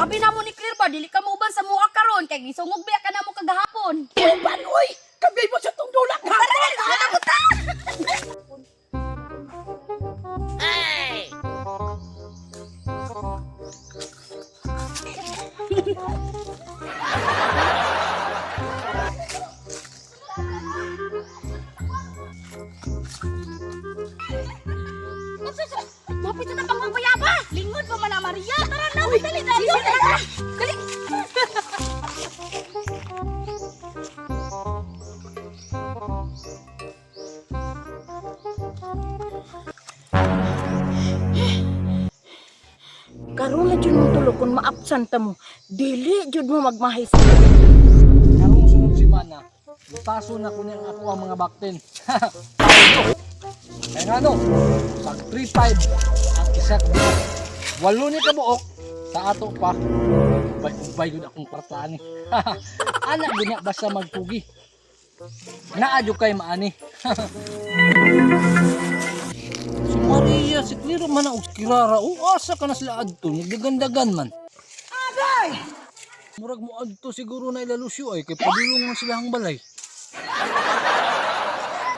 Sabi na mo ni Claire ba, dili ka mo uban sa mua karon kay gisungog biya ka na mo kagahapon. Uban oy! Kabay mo sa tong dulak ha. Tara, tara, tara, ta. Mapit na pang bayaba. Lingod pa man na Maria. Tara na, dali dali. Dali. Dali. Karon na jud mo tulo kung maabsent ta mo. Dili jud mo magmahay sa Karong sunod semana, butaso na ko niyang ako ang mga baktin. Kaya nga no, pag 3-5 ang isa ka buok. Walo ni kabuok, sa ato pa. Ubay-ubay yun akong kwarta ani. Anak gud na basta magpugi. Naadyo kay maani. Si Maria, si Clara man ang kirara. O, asa ka na sila adto, nagdagandagan man. Murag mo adto siguro na ilalusyo ay kay padulong man sila ang balay.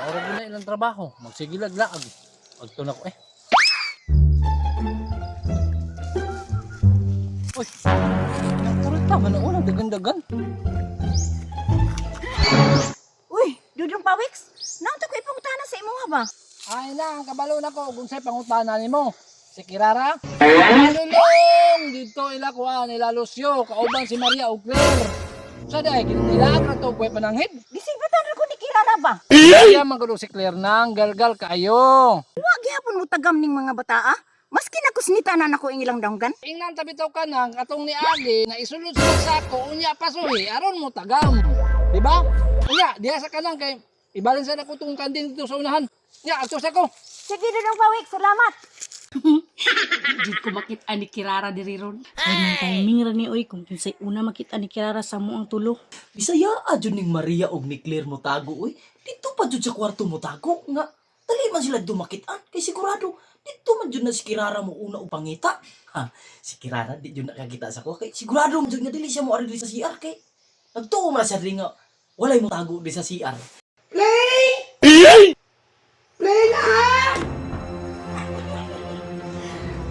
Murag na ilang trabaho, magsigilag laag. Adto na ko eh. Uy, nakurita man na una dagan-dagan. Uy, Dudong Pawiks, naunta ko ipangutana sa imuha ba? Ay na, ang kabalo na ko kung sa'y pangutana nimo. Si Kirara? Malulong! Dito ila kuan, ila Lucio, kauban si Maria ug Claire. Sa day, kinilaag ra to buhay pananghid. Gisibatan ra ko ni Kirara ba? Kaya man si Claire nang galgal kaayo. Wa gihapon mo tagam ning mga bataa. Maski na kusnita na nako ang ilang donggan. Ingnan tabi taw ka nang katong ni Agi na isulod sa sako unya pasuhi aron mo tagam. Di ba? Unya diha sa kanang kay ibalin sa nako tong kanding dito sa unahan. Nya adto sa ko. Sige Dudong Pawiks, salamat. Jud ko makita ni Kirara diri ron. Ay, timing ra ni oy kung kinsay una makita ni Kirara sa mo ang tulo. Bisaya jud ning Maria og ni Claire mo tago oy. Dito pa jud sa kwarto mo tago nga. Dali man sila dumakitaan kay sigurado dito man jud na si Kirara mo una og pangita. Ha, si Kirara di jud nakakita sa ko kay sigurado man jud nga dili siya mo ari diri sa CR kay nagtuo man siya diri nga walay mo tago di sa CR. Play! Play na!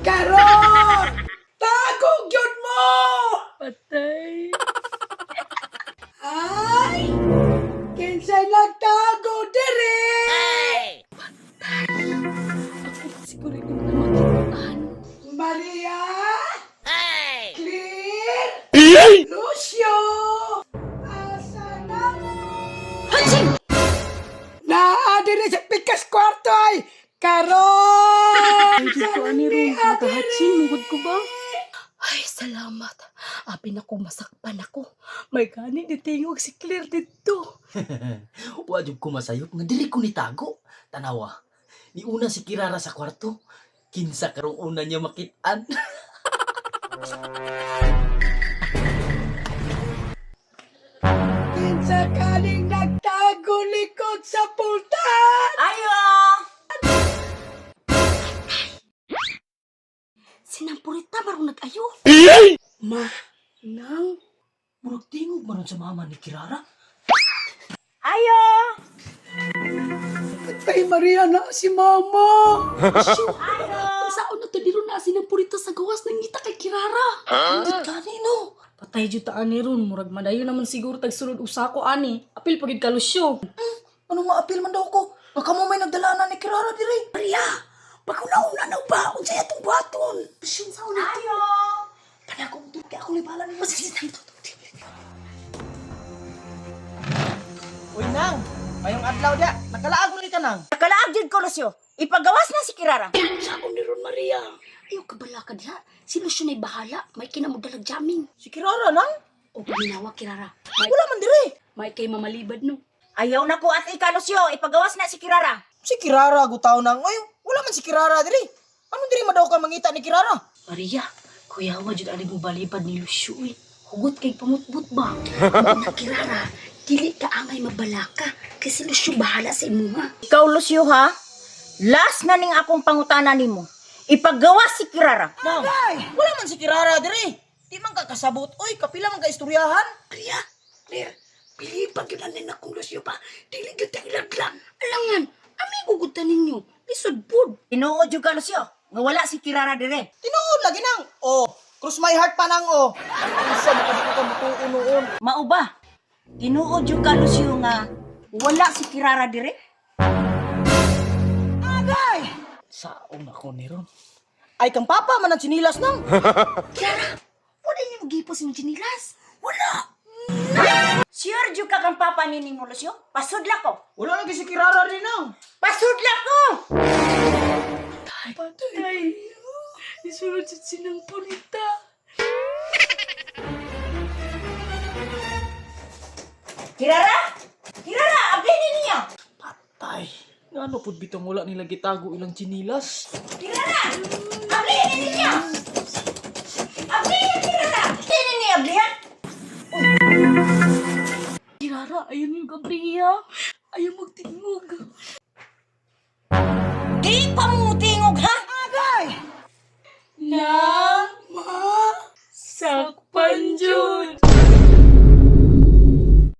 Karon! Tago gyud mo! Patay. Ay! Kinsay nagtago diri? Siguro una makitaan. Maria! Clear! Lucio! Asa na mo? Hansing! Naa diri sa pikas kwarto ay! Karon! Ay, jud ko ani ron makahatsin mugod ko ba? Ay, salamat. Abi na ko masakpan ako. May gani ni tingog si Claire dito. Wa jud ko masayop nga dili ko nitago. Tanawa. Ni una si Kirara sa kwarto. Kinsa karong una niya makitaan. Kinsa kaning nagtago likod sa pultan? Ayo! Sinampurita marong nag-ayo. Ma, Nang Murag tingog man nun sa mama ni Kirara. Ayo! patay Maria na si Mama. Ang saon na to diro na sinampurita sa gawas nang ngita kay Kirara. Huh? Kanino? Patay jud ta ani ron, murag madayo naman siguro tag sulod usa ko ani. Apil pagid ka Lucio. Anong maapil man daw ko? Baka mo may nagdala na ni Kirara dire. Maria, paguna-una na ba? Unsay atong buhaton? Lucio, saon na to? Ayo! Panagong to kay ako libala ni Uy nang, mayong adlaw dia. Nakalaag mo ni ka nang. Nakalaag jud ko Lucio. Ipagawas na si Kirara. Saon ni ron Maria? Ayaw kabala ka diha. Si Lucio na'y bahala. May kinamudalag jamming. Si Kirara nang. O paminawa Kirara. May, Wala man dire. may kay mamalibad no. Ayaw na ko at ika Lucio, ipagawas na si Kirara. Si Kirara gutaw nang. Oy, wala man si Kirara dire. Anong dire madaw ka mangita ni Kirara? Maria, kuyawa jud ani mo balibad ni Lucio eh. Hugot kay pamutbut ba? Mao na Kirara, dili ka angay mabalaka kay si Lucio bahala sa imuha. Ikaw Lucio ha? Last na ning akong pangutana nimo. Ipagawas si Kirara. Nang, wala man si Kirara dire. Di man ka kasabot oy, kapila man ka istoryahan. Maria, Claire, pilipad yun ang akong Lucio ba? Dili gyud ta ilaglag. Alangan, amigo gud ta ninyo. Lisod pud. Tinuod jud ka, Lucio. Nga wala si Kirara dire. Tinuod lagi nang. Oh, cross my heart pa nang oh. Unsa man ka di ka mutuo noon. Mao ba? Tinuod jud ka, Lucio, nga wala si Kirara dire? Saong ako ni ron. Ay kang papa man ang sinilas nang. Kirara, wala niyo gipos imong tsinilas. Wala. Sure jud ka kang papa ni mo, Lucio? Pasudla ko. Wala lagi si Kirara rin nang. Pasudla ko! Patay. Isulod sa sinang purita. Kirara? Kirara, ablihin ninyo! Patay. Ngano pud bitong wala nila gitago ilang tsinilas? Kirara! Ablihin ninyo! Ablihin, Kirara! Ablihin ninyo, ablihan! Kirara, ayun yung Gabriya. Ayaw magtingog. Di pa mo.